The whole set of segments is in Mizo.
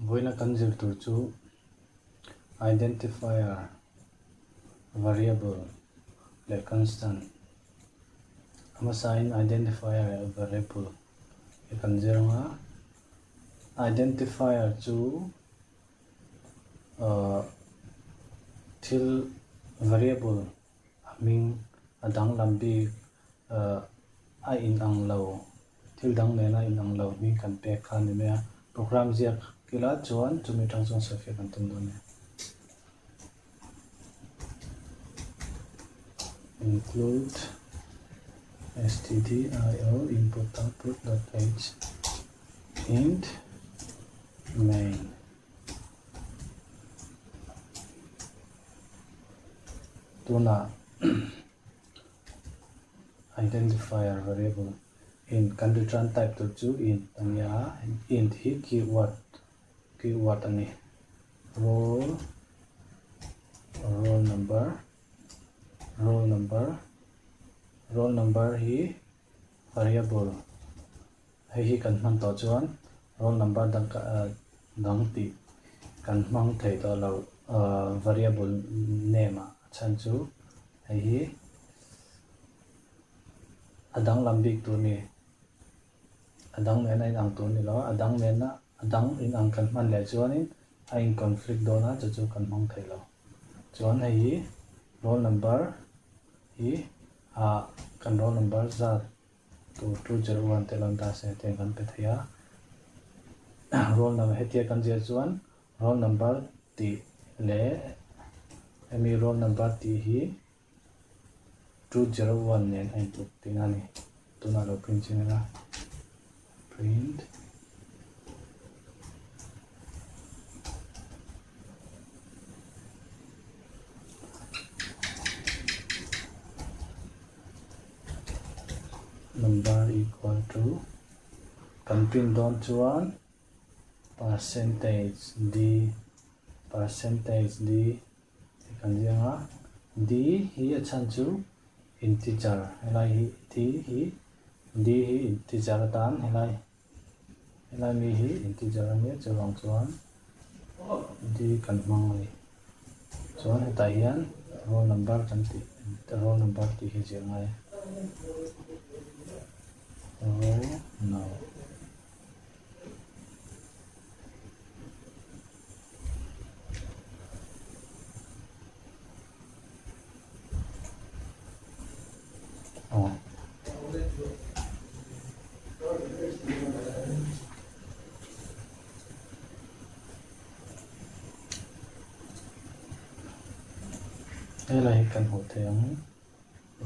Vawiina kan zir tur chu identifier, variable leh constant. A hmasain identifier leh variable hi kan zir ang a. Identifier chu ahh thil variable a hming a danglam bik ahh a inang lo thil dang nena inang lo hming kan pek kha a ni mai a. Program ziak ila chuan chumi atang chuan sawifiah kan tum dawn a ni. Include stdio input output dot h int main. Tunah identifier variable int kan return type tur chu int a ni a, int hi keyword keyword a ni. Roll roll number roll number roll number hi variable Hei hi kan hman tawh chuan roll number dang dang tih kan hmang thei tawh lo variable name ah a chhan chu hei hi a danglam bik tur a ni. A dang nena inang tur a ni lo a, a dang nena a dang inang kan hman leh chuanin a in conflict dawn a chu chu kan hmang thei lo. Chuan hei hi roll number hi ah kan roll number zat Tur 201 te lo dah se tiang kan pe thei a. Roll number hetia kan ziah chuan roll number tih leh hemi roll number tih hi 201 nen a intluk tihna a ni. Tunah lo print chin ila. Print. Number equal to kan print dawn chuan percentage d percentage d tih kan ziak a d hi a chhan chu integer helai hi d hi d hi integer atan helai helai mi hi integer a nia chuvang chuan d kan hmang a ni chuan hetah hian roll number kan tih roll number tih hi ziah ngai roll no. Helai hi kan hmuh theih ang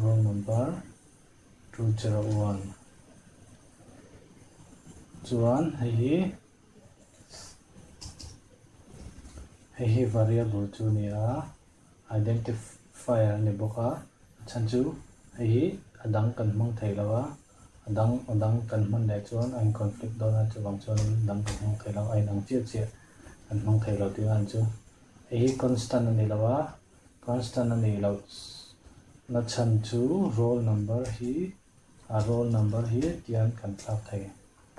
roll number 201 chuan hei hi hei hi variable chu a ni a. Identifier a ni bawk a, a chhan chu hei hi a dang kan hmang thei lo a, a dang a dang kan hman leh chuan a in conflict dawn a, chuvang chuanin a dang kan hmang thei lo, a inang chiah chiah kan hmang thei lo tih ang chu. Hei hi constant a ni lo a, constant a nih loh na chhan chu roll number hi a roll number hi tian kan thlak thei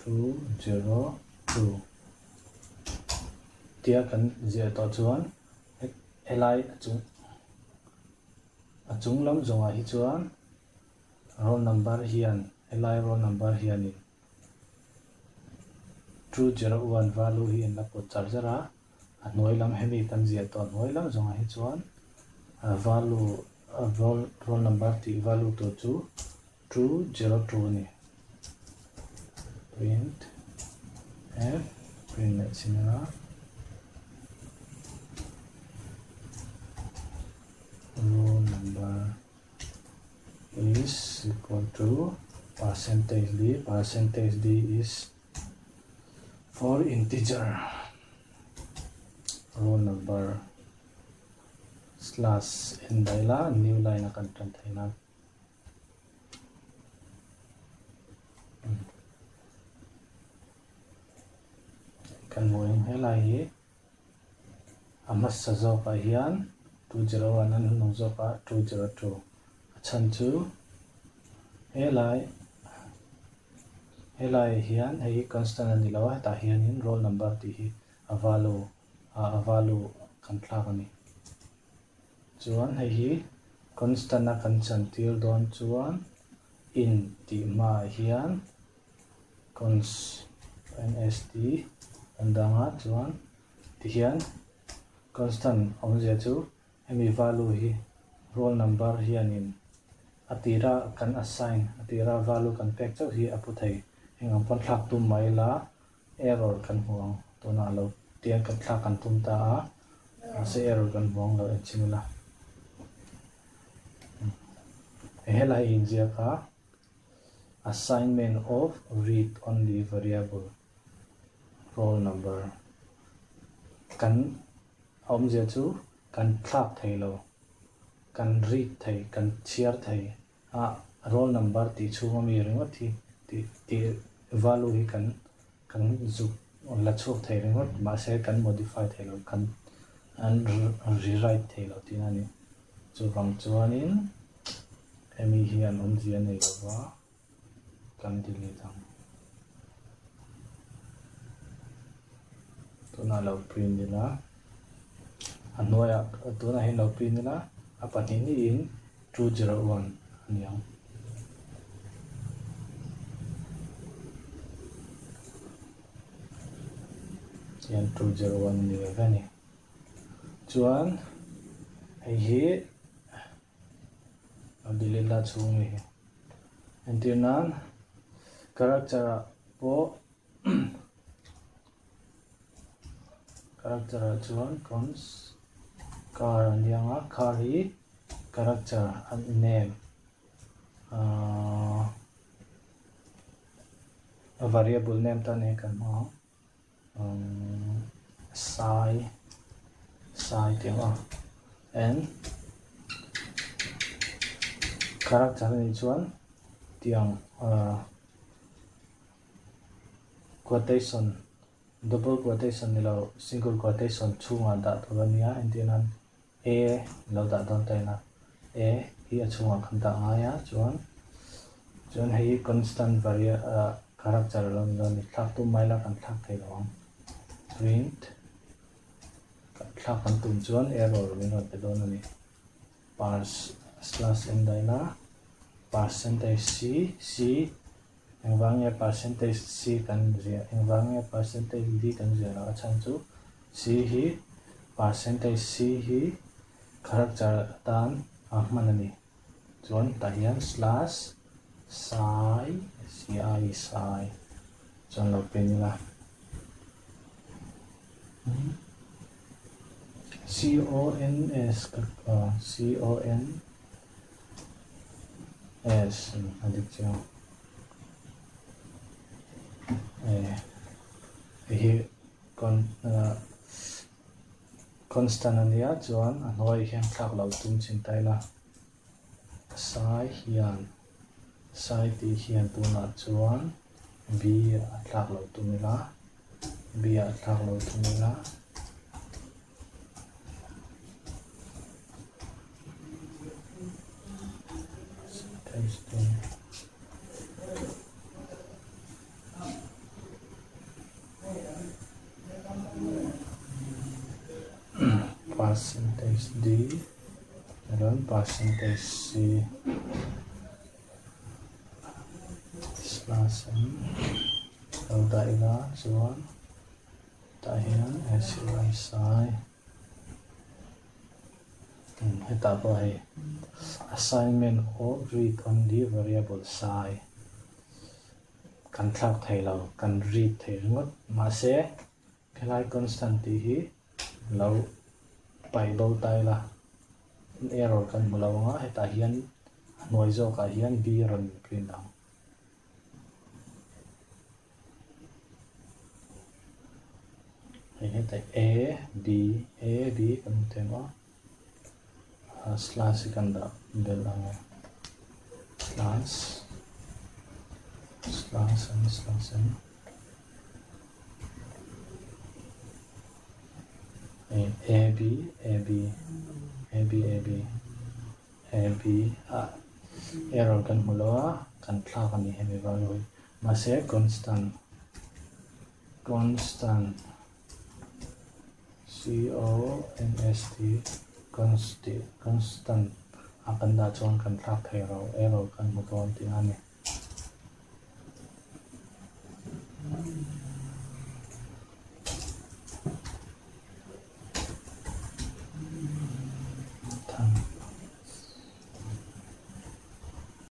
202 tia kan ziah tawh chuan Helai a chung a chung lam zawngah hi chuan roll number hian helai roll number hianin 201 value hi an la pawt char char a, a hnuai lam hemi kan ziah tawh hnuai lam zawngah hi chuan value roll roll number tih value tur chu 202 a ni. Print f print leh chin ila roll number is equal to percentage d percentage d is for integer roll number slash n dah ila new line a kan tan theih nan. Kan hmuh eng helai hi a hmasa zawkah hian 201 an hnung zawkah 202 a chhan chu helai helai hian hei hi constant a ni lo a hetah hianin roll number tih hi. A value a value kan thlak a ni. Chuan hei hi constant a kan chan tir dawn chuan int tih hmaah hian cons nst kan dang a chuan tihian constant awmzia chu hemi value hi roll number hianin a tira kan assign a tira value kan pek chauh hi a pu thei. Heng ang pawn thlak tum mai ila Error kan hmu ang. Tunah lo tiang kan thlak kan tum ta a, mahse error kan hmu ang lo en chhin ila. Hei helai hi inziak a, Assignment of read only variable roll number kan a awmzia chu kan thlak thei lo, kan read thei, kan chhiar thei A roll number tih chhunga mi ringawt hi tih tih value hi kan kan zuk la chhuak thei ringawt mahse kan modify thei lo kan an rewrite thei lo tihna a ni. Chuvang chuanin hemi hian awmzia nei lova kan delete ang. Tunah lo print ila a hnuaiah tunah hian lo print ila a pahnih niin 201 a ni ang. Tihian 201 a ni ve ve a ni. Chuan hei hi a delete la chhung a ni hi. Entir nan character ah pawh Character ah chuan cons car a niang a car hi character a name ahh a variable name tan hian kan hmang ang umm sai sai tih ang a and character a nih chuan tiang ahh. Quotation, double quotation ni lo single quotation chhungah dah tur a nia entir nan A lo dah dawn ta ila A hi a chhungah kan dah ngai a chuan chuan hei hi constant varia ah character a lo ni dawn a ni thlak tum mai la kan thlak thei lo ang print kan thlak kan tum chuan error min rawn pe dawn a ni parse slash n dah ila percentage c c Engvang nge percentage C kan ziah engvang nge percentage D kan ziah loh a chhan chu C hi percentage C hi character atan a hman a ni. Chuan tah hian slash sai C I sai chuan lo pen ila. C O N S ka C O N S a dik chiang e hei hi con constant a nia chuan a hnuai hian thlak loh tum chin ta ila sai hian sai tih hian tunah chuan b a thlak loh tum ila b a thlak loh tum ila. Percentage D ron percentage C slash n lo dah ila chuan Tah hian SUI sai hetah pawh hei assignment of read only variable sai kan thlak thei lo kan read thei ringawt mahse helai constant tih hi lo paih bo ta ila error kan hmu lo ang a hetah hian a hnuai zawkah hian b rawn print ang. Hei heta A B A B kan hmu thei ang a slash hi kan dah belh ang e slash slash n slash n hei A B A B A B A B A B a error kan hmu lo a kan thlak a ni hemi value hi mahse constant constant. C O N S T const constant a kan dah chuan kan thlak thei lo, error kan hmu dawn tih a ni.